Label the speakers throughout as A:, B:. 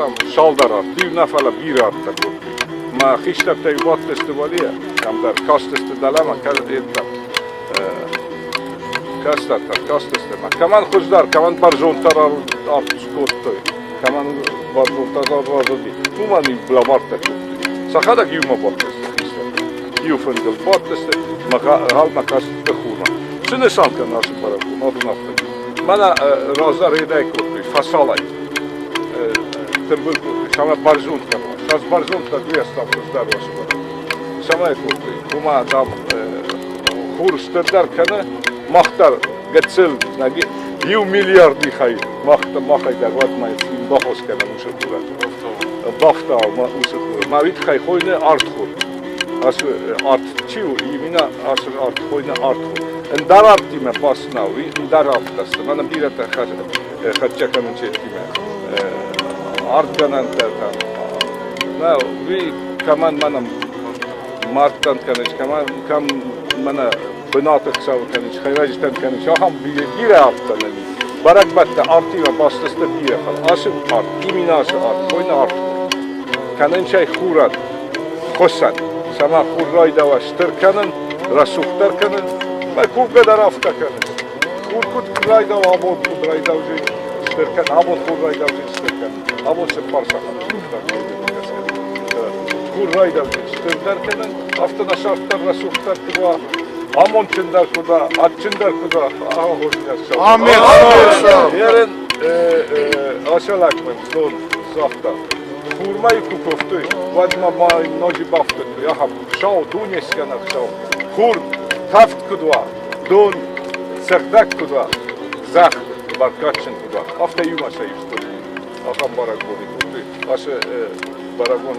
A: Сарӕзтам цалдӕр арт, иу нӕ, фӕлӕ бирӕ арттӕ кодтой. Мӕ хистӕртӕ-иу бадтысты уӕлейӕ, кӕмдӕр кастысты дӕлӕмӕ, йеддӕм кӕстӕртӕ кастысты ма. Кӕмӕн хуыздӕр, кӕмӕн бӕрзонддӕр арт скодтой, кӕмӕн бӕрзонддӕр разынди, уымӕн-иу лӕвӕрттӕ кодтой. Сӕхӕдӕг иумӕ бадтысты хистӕртӕ. Иу фынгыл бадтысты, мӕ кастысты хурмӕ. Цы нысан кӕны ацы бӕрӕгбон, адон афтӕ. Мӕнӕ раздӕр едӕй кодтой, фӕсалӕй тымбыл кодтой, цӕмӕй бӕрзонд кӕна. Цас бӕрзонддӕр, уыйас дам хуыздӕр у ацы бӕрӕгбон. Цӕмӕй кодтой, уымӕ дам хур стырдӕр кӕны, мах дӕр гыццыл иу миллиард михай махӕй дӕр уӕд ма бахос кӕнӕм уыцы хурӕн. Бафтау ма уыцы хур. Ма уый тыххӕй хойны артхур. Ацы арт чи у, именно ацы арт хойны артхур. Ӕндӕр арттимӕ баст нӕу, уый ӕндӕр арттӕ сты. Мӕнӕ бирӕтӕ хӕццӕ кӕнынц еттимӕ. Артгӕнӕнтӕ там. Нӕ, уый кӕмӕн мӕнӕ мӕрдтӕн кӕнынц, кӕмӕн кӕм мӕнӕ бынаты хицауы кӕнынц, хӕйрӕджытӕн кӕнынц, ахӕм бирӕ арттӕ нӕм ис. Бӕрӕгбӕттӕ артимӕ баст сты бирӕ, фӕлӕ ацы арт, именно ацы арт, хойны арт кӕнынц ӕй хурӕн, хуыссӕн, цӕмӕ хур райдауа стыр кӕнын, рӕсугъддӕр кӕнын, мӕ кувгӕ дӕр афтӕ кӕнынц. Хур куыд райдауа, абон куыд райдаудзӕн стыр кӕнын, абон хур райдаудзӕн стыр кӕнын, абон цыппар сахаты хур райдаудзӕн стырдӕр кӕнын, афтӕ нӕ сӕрд дӕр рӕсугъддӕр куыд уа, амондджындӕр куыд уа, адджындӕр куыд уа, ахӕм хорздзинад цӕуы.
B: Амен.
A: Ерын ацы лӕг мын знон загъта, хурмӕ куы куывтой, уӕд ма ма ноджы бафтыдтой ахӕм Хуыцау, дунескӕнӕг Хуыцау, хур тӕвд куыд уа, дон сыгъдӕг куыд уа, зӕхх бӕркадджын куыд уа, афтӕ иумӕ сӕ скодтой. Ахӕм бӕрӕгбоны кодтой ацы бӕрӕгбон.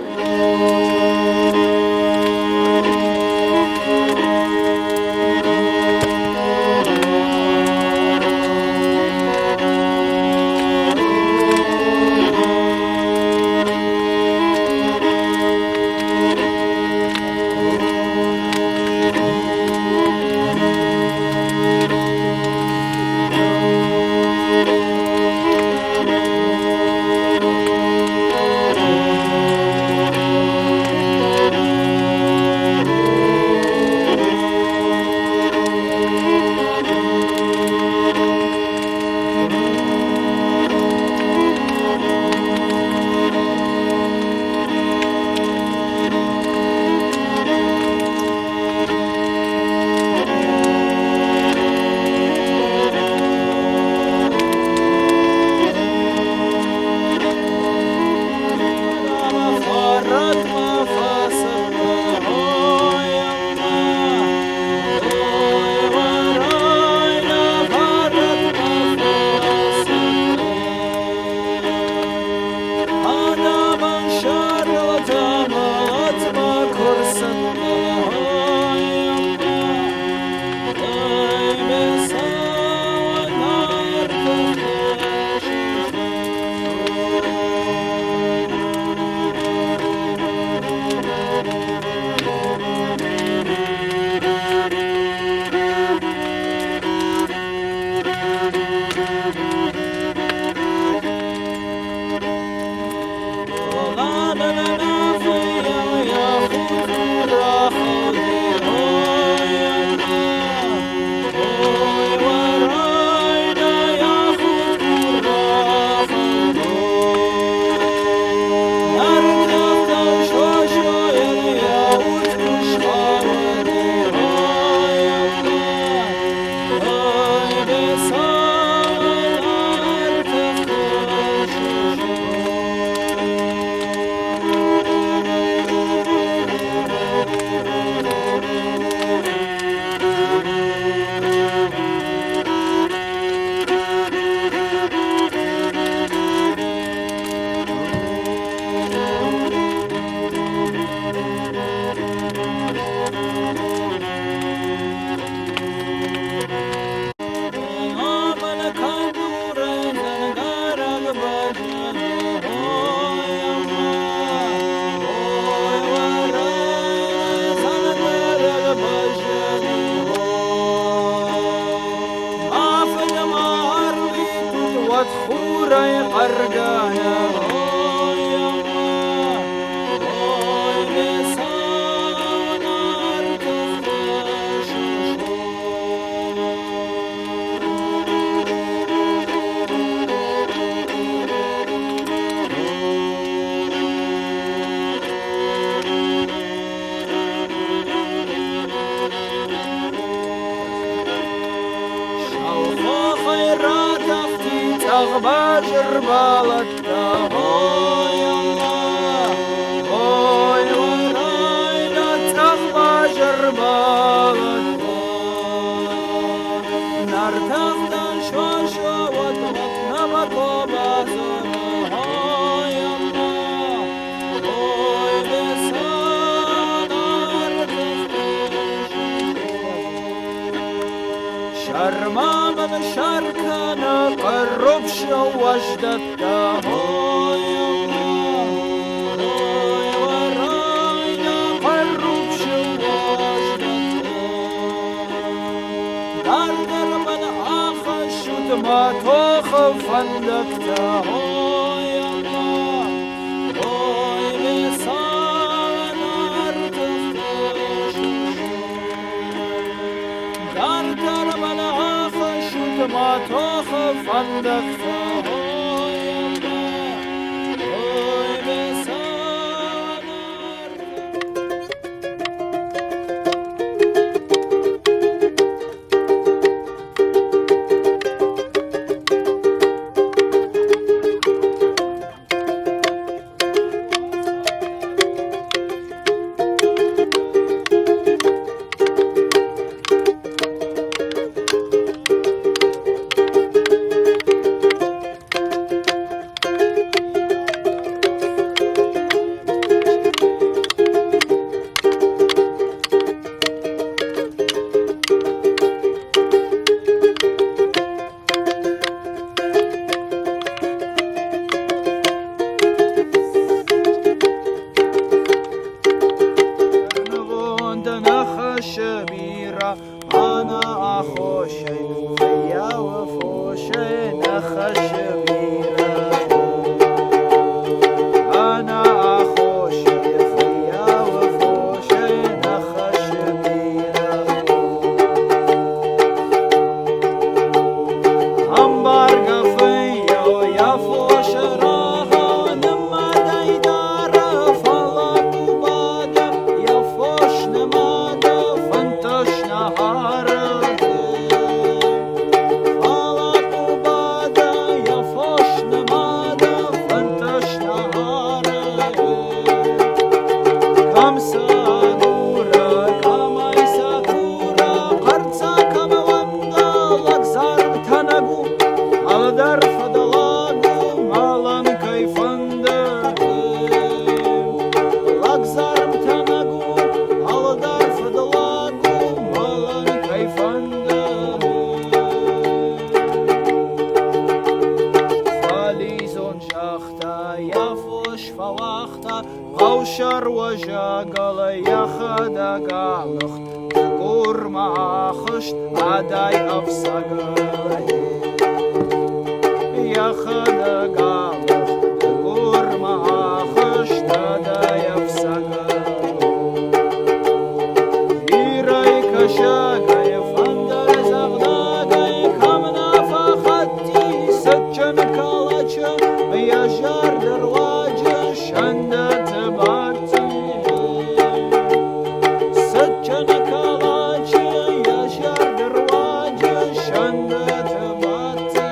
B: Хурӕй хъӕргӕнӕ. базыр балӕттӕ, ой, ӕмӕ, ой, уӕрайдӕ, цъӕх базыр балӕттӕ. Нартӕхтӕн сосӕуӕт нӕмӕ базыры, ой, ӕмӕ, ой, Сӕрмамӕн сӕр кӕны хъӕррупсы уӕздӕттӕ, ой, ой, уӕрайдӕ, хъӕррупсы уӕздӕттӕ. Дардӕр мын ахӕссут мӕ тохы фӕндӕгтӕ, ой, ӕмӕ, ой, Беслӕн Дарддӕр мӕн ахӕссут мӕ тохы фӕндӕгтӕ, ой, ӕмӕ, ой, Беслӕн. Нывонд ныхасы бирӕ ӕнӕ аххосӕй, фыййауы фосӕй ныхасы бирӕ. Ӕнӕ аххосӕй, фыййауы фосӕй ныхасы бирӕ. Ӕмбаргӕ фыййау йӕ фосы рагъы нымадӕй дары, фӕлӕ Хъуыбады йӕ фос нымады фынтыс нӕ ары. Фӕлӕ Хъуыбады йӕ фос нымады фынтыс нӕ ары. Кӕм сӕ агуры, кӕмӕй сӕ куры, хъӕрццӕ кӕм уӕнда, лӕгдзарм тӕнӕг у, ӕлдар фӕдӕлаг у, мӕлӕн кӕй фӕнды. Лӕгдзарм тӕнӕг у, ӕлдар фӕдӕлаг у, мӕлӕн кӕй фӕнды. Фӕлидзон загъта, йӕ фос фӕуагъта, Хъӕусӕр уӕзӕгыл йӕхӕдӕг алыгъд, Дыгурмӕ ахызт Адай ӕфцӕгыл. Йӕхӕдӕг алыгъд, Дыгурмӕ ахызт Адай ӕфцӕгыл. Ирӕй кӕсӕгӕй, фӕндыр дзӕгъдӕгӕй кӕм нӕ фӕхатти цытджын Калачы, йӕ зӕрды руаджы сӕндӕты бадти. Цытджын Калачы йӕ зӕрды руаджы сӕндӕты бадти.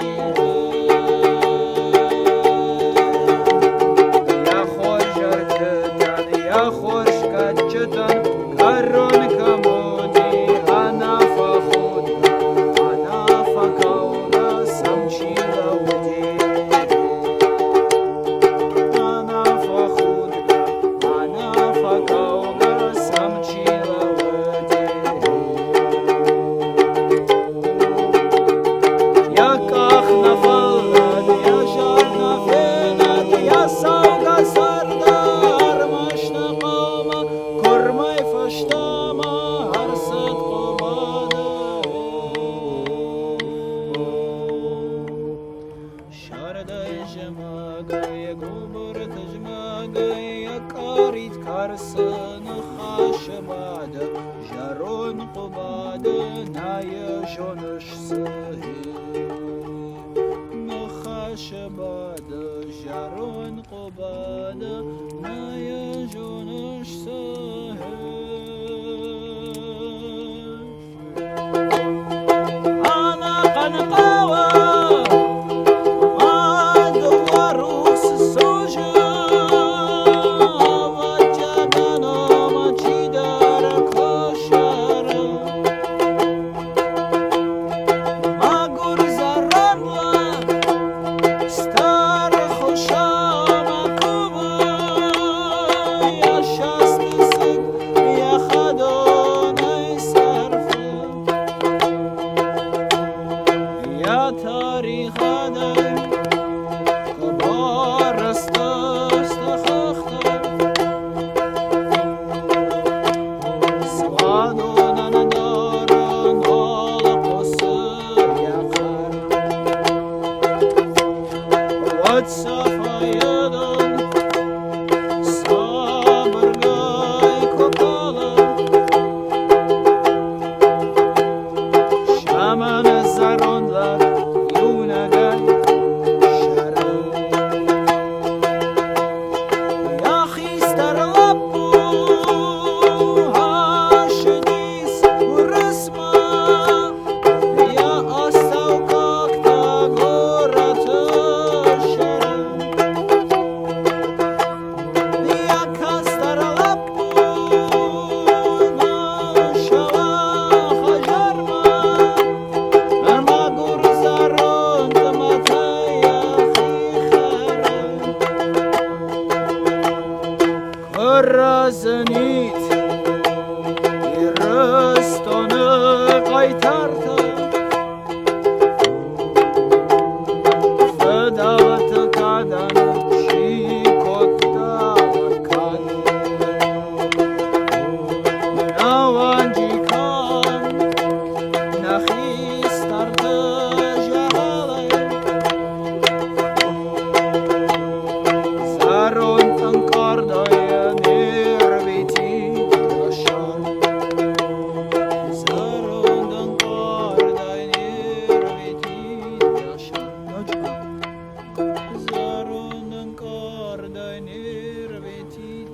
B: Йӕ хорз ӕртытӕн, йӕ хорз кадджытӕн кӕрон кӕм уыди, ӕнӕфӕхудгӕ, ӕнӕфӕкӕугӕ сӕм чи нӕ уыди. Ӕнӕфӕхудгӕ, ӕнӕфӕкӕугӕ сӕм чи нӕ уыди. Йӕ къах нӕ фӕллад, йӕ зӕр нӕ фенад, йӕ цӕугӕ царды ӕрмӕст нӕ хъӕумӕ куырмӕй фӕстӕмӕ ӕрцыд Хъуыбады. Сӕрдӕй зымӕгӕй, гуыбыр тызмӕгӕй йӕ къӕрит кӕрцы ныхасы бады, зӕронд Хъуыбады нӕйы зоныс цы. Ныхасы бады зӕронд Хъуыбады нӕйы зоныс цы. Ӕнӕхъӕн хъӕуы Арфӕйадон сабыргай куы калы. Шаманы зӕронд лӕг иунӕгӕй сӕры. Йӕ хистӕр лӕппу ащыдис Уырысмӕ, йӕ астӕуккаг та горӕты сӕры. Йӕ кӕстӕр лӕппу нӕ хӕдзармӕ, мӕгуыр зӕронд мӕтӕй йӕхи хӕры. Куы разынид Ирыстоны хъайтартӕ, фыдӕлты кадӕн чи кодта кад. Нӕуӕнджи канд нӕ хистӕрты зӕгъӕлӕй. Зӕронд ӕнкъардӕй не рветид ӕхсар. Зӕронд ӕнкъардӕй не рветид ӕхсар. Зӕронд ӕнкъардӕй не рветид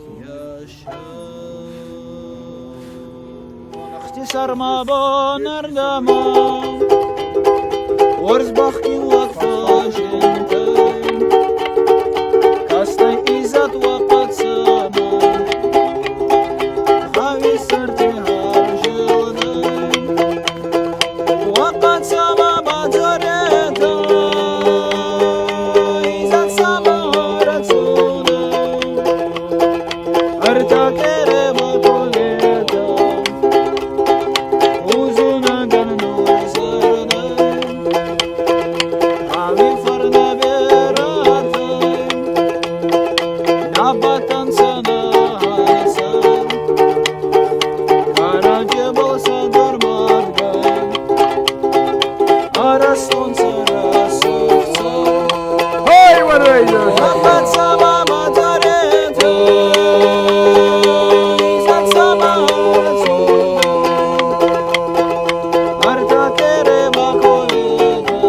B: ӕхсар. Ӕхти сӕрмӕ бонӕрдӕмӕ Уорс бӕхгин лӕг фӕззиндтӕй, Кастӕй изӕд уӕхъӕцӕмӕ, Гъӕуи сӕрти ӕрзилдӕй. Уӕхъӕцӕмӕ бадзоретӕ, изӕд сӕмӕ ӕрцудӕй. Ӕртӕ къеремӕ коветӕ, Узунӕгӕн нур зӕрдӕй. Гъӕуи фарнӕ берӕтӕй, нӕ бадтӕнцӕ нӕ хӕцӕн. Кӕрӕдзебӕл сӕ дор бадгӕй, арӕзтонцӕ рӕсугъд цард.
A: Ой, варейда!
B: Уӕхъӕцӕмӕ бадзоретӕ, изӕд сӕмӕ ӕрцудӕй. Ӕртӕ къеремӕ коветӕ,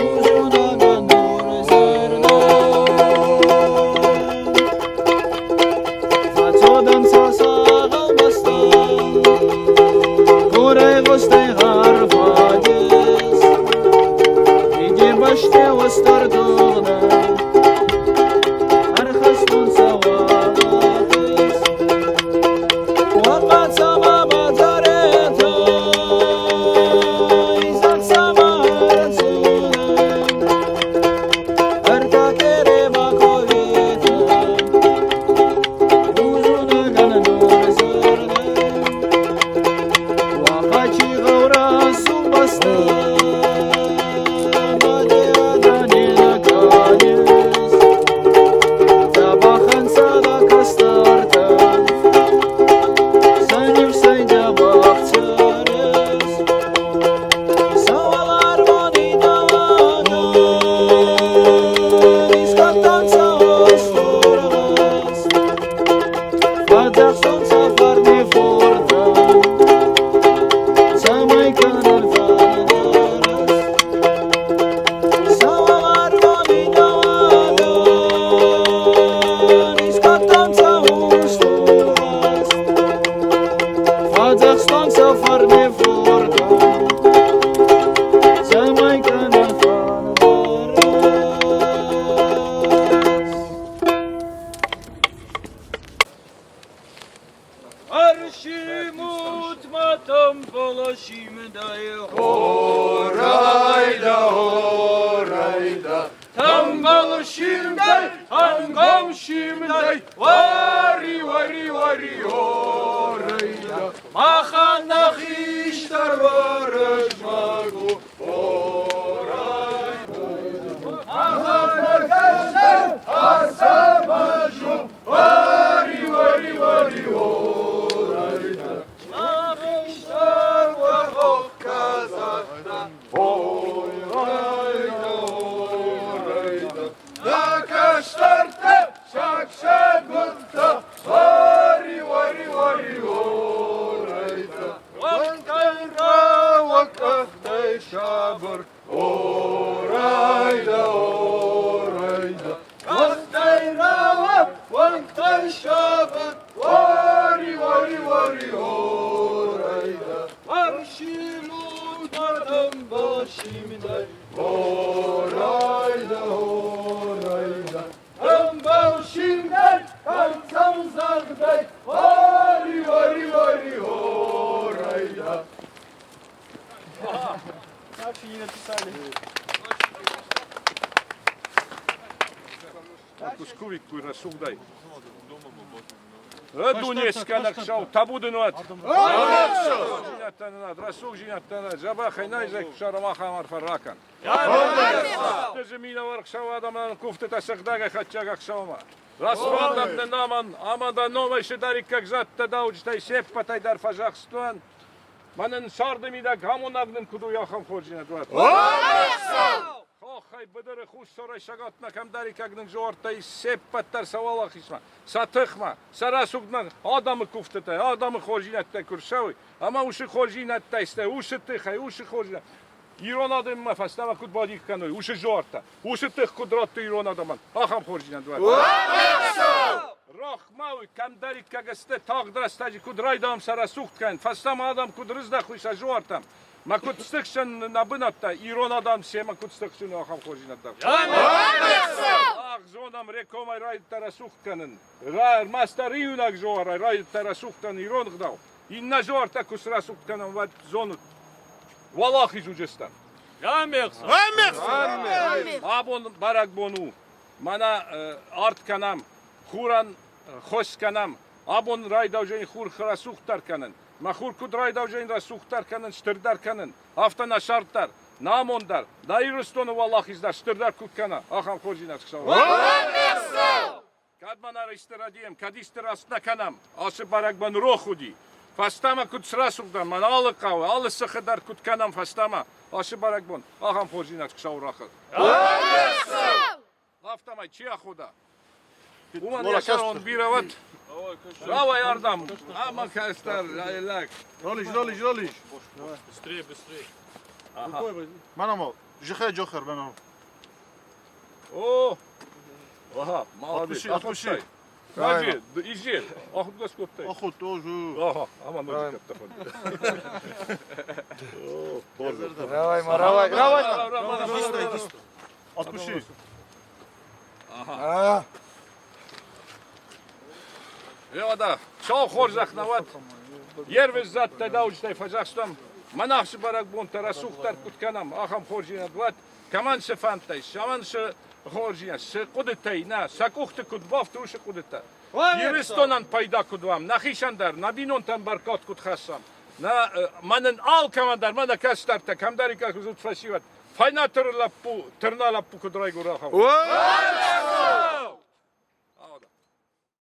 B: узунӕгӕн нур зӕрдӕй. Фӕццудӕнцӕ сагъӕлбӕстӕ, Корӕй гъустӕй гъӕр фӕдес. Фидибӕсти устур тугъдӕй ӕрхастонцӕ уӕлахез. Уӕхъӕцӕмӕ бадзоретӕ, изӕд сӕмӕ ӕрцудӕй. Ӕртӕ къеремӕ коветӕ, узунӕгӕн нур зӕрдӕй. Уӕхъӕчи гъӕу рӕсугъд бӕстӕ, кӕнис. Дзӕбӕхӕн сӕ дӕ кӕстӕртӕ, сӕ нифсӕй дзӕбӕх цӕрис. Сӕ уӕларвони давӕгӕн искодтонцӕ устур гъаз. Фӕдзӕхстонцӕ фарни фуртӕн, цӕмӕй кӕнӕн фӕндараст. Сӕ уӕларвони давӕгӕн искодтонцӕ устур гъаз. Фӕдзӕхстонцӕ фарни фуртӕн, цӕмӕй кӕнӕн фӕндараст. Аршимут матам полошим дай
A: Орайда, орайда,
B: Тамбал шимдай, ангом шимдай,
A: вари, вари, вари, орайда,
B: Махана
A: хиштар вараш магу, орайда. Арсамажу, вари, вари, вари, орайда. Хиштар варох казахта, орайда, орайда. Куы скувиккой рӕсугъдӕй. Дунескӕнӕг Хуыцау, табу дын уӕд! Рӕсугъдзинӕдтӕ нӕ дзӕбӕхӕй нӕ изӕй Хуыцау махӕн арфӕ ракӕн. Ӕз минӕвар Хуыцауы адӕмӕн куывтытӕ сыгъдӕгӕй хӕццӕг ӕхсӕвмӕ. Рӕсугъд нын амӕн, ӕмӕ дӕ номӕй цыдӕриддӕр зӕдтӕ дауджытӕй се ппӕтӕй дӕр фӕзӕхстуӕн. Мӕнӕн царды мидӕг амонӕг нын куыд у, ахӕм хорздзинад уӕд. Хохӕй быдыры хуссарӕй цӕгатмӕ кӕмдӕриддӕр нын зоардтӕй се ппӕт дӕр сӕ уӕлахизмӕ, сӕ тыхмӕ, сӕ рӕсугъдмӕ адӕмы куывтытӕ, адӕмы хорздзинӕдтӕ куы рцӕуой, ӕмӕ уыцы хорздзинӕдтӕй стӕй уыцы тыхӕй, уыцы хорздзинад ирон адӕммӕ фӕстӕмӕ куыд бадих кӕной, уыцы зоардтӕ, уыцы тых куыд радтой ирон адӕмӕн, ахӕм хорздзинад уӕд. Рох ма уый, кӕмдӕриддӕр сты тагъд рӕстӕджы куыд райдайӕм сӕ рӕсугъд кӕнын, фӕстӕмӕ адӕм куыд рыздӕхой сӕ зоартӕм, мӕ куыд стыхсӕн нӕ бынӕттӕ, ирон адӕм семӕ куыд стыхсын, ахӕм хорздзинад дӕр. Мах зонӕм Рекомӕй райдыдта рӕсугъд кӕнын. Ӕрмӕстдӕр иунӕг зоарӕй райдыдта рӕсугъд кӕнын ирон ӕгъдау. Иннӕ зоартӕ куы срӕсугъд кӕнӕм, уӕд зонут, уӕлахиз уыдзыстӕм. Абон бӕрӕгбон у. Мӕнӕ арт кӕнӕм, хурӕн хос кӕнӕм. Абон райдаужӕн хур рӕсугъддӕр кӕнын. Мӕ хур куыд райдаужӕн рӕсугъддӕр кӕнын, стырдӕр кӕнын, афтӕ нӕ сӕрд дӕр, нӕ амонд дӕр, нӕ Ирыстоны уӕлахиз дӕр стырдӕр куыд кӕна, ахӕм хорздзинад Хуыцау. Кӕд ма нӕ исты рӕдийӕм, кӕд исты раст нӕ кӕнӕм, ацы бӕрӕгбон рох уыди. Фӕстӕмӕ куыд срӕсугъдӕн, мӕнӕ алы хъӕуы, алы сыхы дӕр куыд кӕнӕм фӕстӕмӕ, ацы бӕрӕгбон, ахӕм хорздзинад Хуыцау рахӕд. Афтӕмӕй чи ахода, уымӕн йӕ кӕрон бирӕ уӕд. Рауай ардӕм, ӕмӕ кӕстӕр лӕг.
C: Ролиш, ролиш, ролиш.
B: Быстрее, быстрее.
C: Манамо, жихай джохер, манамо.
A: О, ага, молодец.
C: Отпусти, отпусти.
A: Хаджи, иди, охот скоттай.
C: Охот тоже.
A: Ага, ама ноги катта
D: Давай, давай, давай.
C: Отпусти.
D: А,
A: Ева Сау хорзӕх нӕ уӕд. Ервыз зӕдтӕ дауджытӕй фӕдзӕхстам. Мӕн ахсы бӕрӕгбонтӕ рӕсугъддӕр куыд кӕнӕм, ахӕм хорздзинад уӕд. Кӕмӕн цы фӕндтӕй, кӕмӕн цы хорздзинад, цы хъуыдытӕй нӕ, сӕ къухты куыд бафты, уыцы хъуыдытӕ. Ирыстонӕн пайда куыд уӕм, нӕхицӕн дӕр, нӕ бинонтӕн бӕркад куыд хӕссӕм. Нӕ, мӕнӕн алкӕмӕн дӕр, мӕнӕ кӕстӕртӕ, кӕмдӕриддӕр куыд фӕсивӕд, фӕйнӕ тыры лӕппу, тырна лӕппу куыд райгуыра, ахӕм.